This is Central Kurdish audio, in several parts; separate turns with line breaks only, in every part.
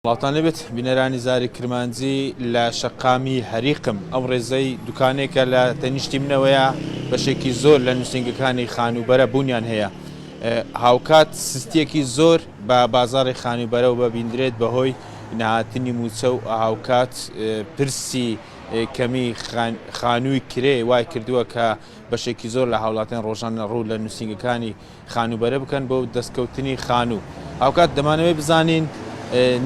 سڵاوتان لێبێت بینەرانی زاری کرمانجی لە شەقامی هەریقم ئەم ڕێزەی دوکانێکە لە تەنیشتی منەوەیە بەشێکی زۆر لە نووسینگەکانی خانووبەرە بوونیان هەیە هاوکات سستیەکی زۆر بە بازاڕی خانووبەرەوە بەبیندرێت بەهۆی نەهاتنی مووچە و هاوکات پرسی کەمی خانووی کرێ وای کردووە کە بەشێکی زۆر لە هاوڵاتیان ڕۆژانە ڕوو لە نووسینگەکانی خانووبەرە بکەن بۆ دەستکەوتنی خانوو. هاوکات دەمانەوێت بزانین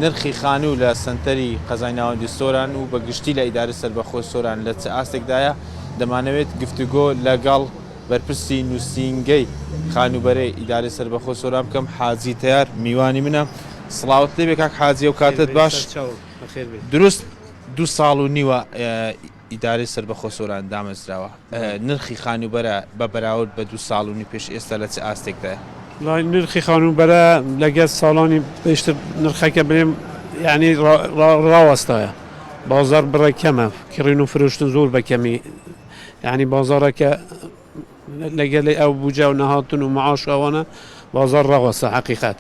نرخی خانوو لە سەنتەری قەزای ناوەندی سۆران و بە گشتی لە ئیدارەی سەربەخۆی سۆران لە چ ئاستێکدایە، دەمانەوێت گفتوگۆ لەگەڵ بەرپرسی نووسینگەی خانووبەرەی ئیدارەی سەربەخۆی سۆران بکەم، حاجی تەیار میوانی منە. سڵاوت لێبێ کاک حاجی ئەو کاتەت باش. دروست دوو ساڵ و نیوە ئیدارەی سەربەخۆ سۆران دامەزراوە، نرخی خانووبەرە بە بەراورد بە دوو ساڵ و نیو پێش ئێستا لە چ ئاستێکدایە؟
وەڵای نرخی خانووبەرە لەگەڵ ساڵانی پێشتر نرخەکە بڵێم یانی ڕاوەستایە، بازاڕ بڕێک کەمە، کڕین و فرۆشتن زۆر بە کەمی یانی بازاڕەکە لەگەلی ئەو بوجە و نەهاتن و معاش و ئەوانە بازاڕ ڕاوەستا حەقیقەت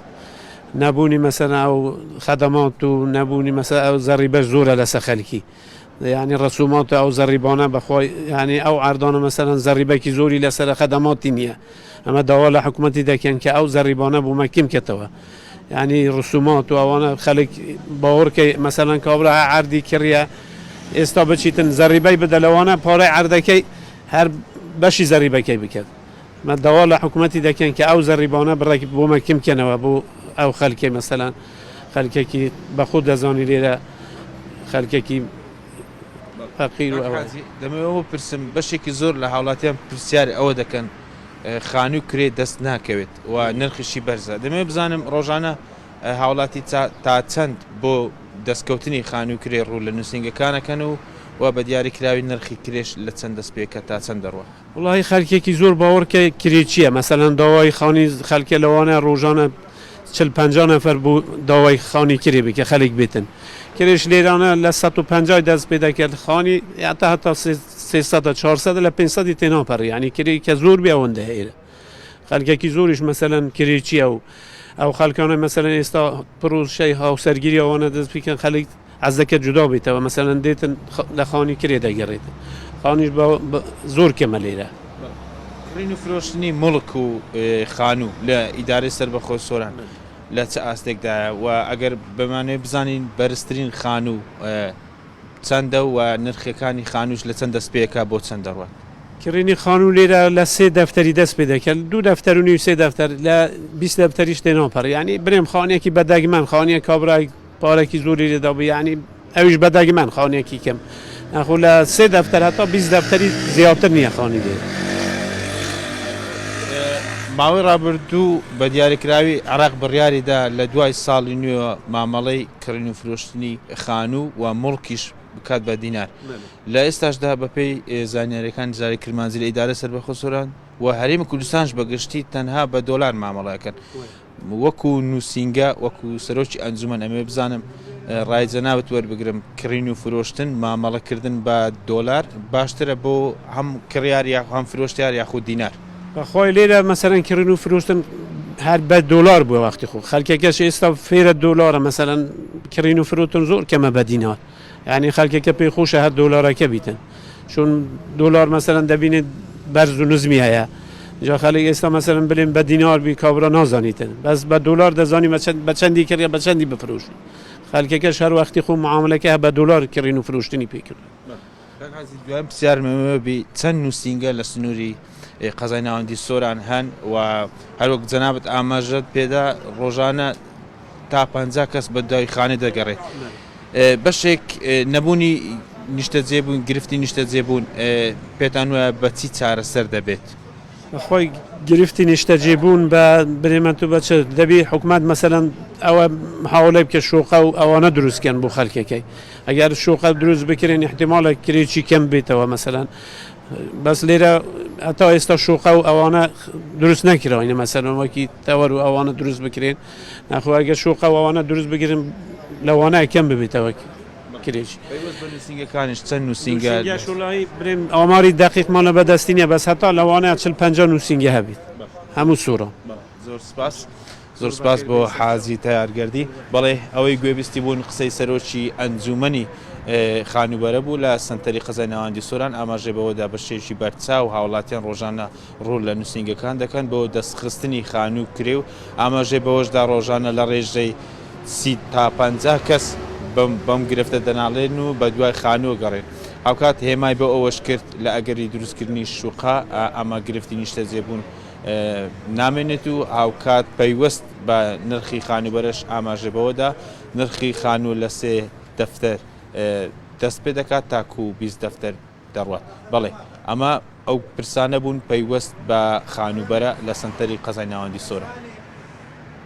نەبوونی مەسەلەن ئەو خەدەمات و نەبوونی مەسەلەن ئەو زەڕیبەش زۆرە لەسەر خەلکی یانی ڕسومات و ئەو زەڕیبانە بەخوای یانی ئەو عەردانە مەسەلەن زەڕیبەکی زۆری لەسەرە خەدەماتی نییە ئەمە داوا لە حکوومەتی دەکەن کە ئەو زەڕیبانە بۆ مە کیم کەتەوە یانی ڕسومات و ئەوانە خەلک باوەڕکەی مەسەلەن کابرا عەردی کڕیە ئێستا بچیتن زەڕیبەی بدە لەوانە پارەی عەردەکەی هەر بەشی زەڕیبەکەی بکەن مە داوا لە حکومەتی دەکەن کە ئەو زەڕیبانە بڕێک بۆ مە کم کەنەوە بۆ ئەو خەلکەی مەسەلەن خەلکێکی بە خۆت دەزانی لێرە خەلکێکی فەقیر و
کاک
ئەوە.
حاجی دەمەوێت ئەوە بپرسم بەشێکی زۆر لە هاوڵاتیان پرسیاری ئەوە دەکەن خانووی کرێ دەست ناکەوێت و نرخیشی بەرزە دەمەوێت بزانم ڕۆژانە هاوڵاتی تا چەند بۆ دەستکەوتنی خانووی کرێ ڕوو لە نووسینگەکان ئەکەن و و بە دیاریکراوی نرخی کرێش لە چەند دەست پێکە تا چەند دەڕوا؟
وەڵاهی خەلکێکی زۆر باوەڕ کە کرێچیە مەسەلەن داوای خانی خەلکە لەوانەیە ڕۆژانە چل پەنجا نەفەر بۆ داوای خانی کرێ بکە خەلک بێتن کرێش لێرانە لە 150 دەست پێ دەکرد خانی تا هەتا 300 400 لە 500 تێناپەڕی یعنی کرێ کە زۆر بێ ئەوەندە هەیە خەلکێکی زۆریش مەسەلەن کرێچیە و ئەو خەلکانە مەسەلەن ئێستا پرۆسەی هاوسەرگیری ئەوانە دەست پێکەن خەلک حەز دەکەت جودا بیتەوە مەسەلەن دێتن لە خانی کرێ دەگەڕێتن خانیش بە زۆر کەمە لێرە.
کڕین و فرۆشتنی موڵک و خانوو لە ئیدارەی سەربەخۆی سۆران لە چ ئاستێکدایە و ئەگەر بمانەوێت بزانین بەرزترین خانوو چەندە و نرخەکانی خانووش لە چەند دەست پێکا بۆ چەند دەڕوات؟
کڕینی خانوو لێرە لە سێ دەفتەری دەست پێ دەکەن دوو دەفتەر و نیو سێ دەفتەر لە 20 دەفتەریش تێناپەڕی یانی برێم خانیەکی بە دەگمەن خانیە کابرای پارەکی زۆری لێ دابوو یانی ئەویش بە دەگمەن خانیەکی کەم ناخۆ لە سێ دەفتەر هەتا 20 دەفتەری زیاتر نییە خانی لێ.
ماوەی ڕابردوو بە دیاریکراوی عێراق بڕیاریدا لە دوای ساڵی نوێوە مامەڵەی کڕین و فرۆشتنی خانوو و موڵکیش بکات بە دینار. لە ئێستاشدا بەپێی زانیارییەکانی زاری کرمانجی لە ئیدارەی سەربەخۆی سۆران و هەرێمی کوردستانش بە گشتی تەنها بە دۆلار مامەڵە ئەکەن. وەکو نووسینگە وەکو سەرۆکی ئەنجومەن ئەمەوێ بزانم ڕای جەنابت وەربگرم کڕین و فرۆشتن مامەڵەکردن بە دۆلار باشترە بۆ هەم کڕیار یا هەم فرۆشتیار یاخود دینار؟
بەخوای لێرە مەسەلەن کڕین و فرۆشتن هەر بە دۆلار بووە وەختی خۆ خەلکەکەش ئێستا فێرە دۆلارە مەسەلەن کڕین و فرۆتن زۆر کەمە بە دینار یانی خەلکەکە پێی خۆشە هەر دۆلارەکە بیتن چون دۆلار مەسەلەن دەبینێت بەرز و نزمی هەیە جا خەلک ئێستا مەسەلەن بلێن بە دینار بی کابرا نازانیتن بەس بە دۆلار دەزانی بە چەندی کڕیە بە چەندی بفرۆشی خەلکەکەش هەر وەختی خۆ معاملەکە بە دۆلار کڕین و فرۆشتنی پێ کرد.
کاک عەزیز دوایین پرسیارم ئەمەوێ بی چەند نووسینگە لە سنووری قەزای ناوەندی سۆران هەن و هەروەک جەنابت ئاماژەت پێدا ڕۆژانە تا 50 کەس بە دوای خانە دەگەڕێت بەشێک نەبوونی نیشتەجێبوون گرفتی نیشتەجێبوون پێتان وایە بە چی چارەسەر دەبێت؟
بەخوای گرفتی نیشتەجێبوون بە برێمە تو بە چ دەبی حکومەت مەسەلەن ئەوە هاوڵێ بکە شوقە و ئەوانە دروستکەن بۆ خەلکەکەی ئەگەر شوقە دروست بکرێن احتیمالە کرێچی کەم بێتەوە مەسەلەن بەس لێرە هەتا ئێستا شوقە و ئەوانە دروست نەکراوینە مەسەلەن وەکی تەوەر و ئەوانە دروست بکرێن ناخۆ ئەگەر شوقە و ئەوانە دروست بگرن لەوانەیە کەم ببێتەوە کرێچی.
پەیوەست بە نووسینگەکانیش چەند نووسینگە؟
نووسینگەش وەڵاهی برێم ئاماری دەقیقمان لە بەدەستی نییە بەس هەتا لەوانەیە چل پەنجا نووسینگە هەبێت هەموو سۆران.
زۆر سپاس. زۆر سپاس بۆ حاجی تەیار گەردی. بەڵێ ئەوەی گوێبیستی بوون قسەی سەرۆکی ئەنجوومەنی خانووبەرە بوو لە سەنتەری قەزای ناوەندی سۆران، ئاماژەی بەوەدا بەشێکی بەرچاو هاوڵاتیان ڕۆژانە ڕوو لە نووسینگەکان دەکەن بۆ دەستخستنی خانوو کرێ و ئاماژەی بەوەشدا ڕۆژانە لە ڕێژەی 30 تا 50 کەس بەم گرفتە دەناڵێن و بەدوای خانوو گەڕێن. هاوکات هێمای بۆ ئەوەش کرد لە ئەگەری دروستکردنی شوقە ئەمە گرفتی نیشتەجێبوون نامێنێت و هاوکات پەیوەست بە نرخی خانووبەرەش ئاماژەی بەوەدا نرخی خانوو لە سێ دەفتەر دەست پێ دەکات تاکوو 20 دەفتەر دەڕوات. بەڵێ ئەمە ئەو پرسانە بوون پەیوەست بە خانووبەرە لە سەنتەری قەزای ناوەندی سۆران.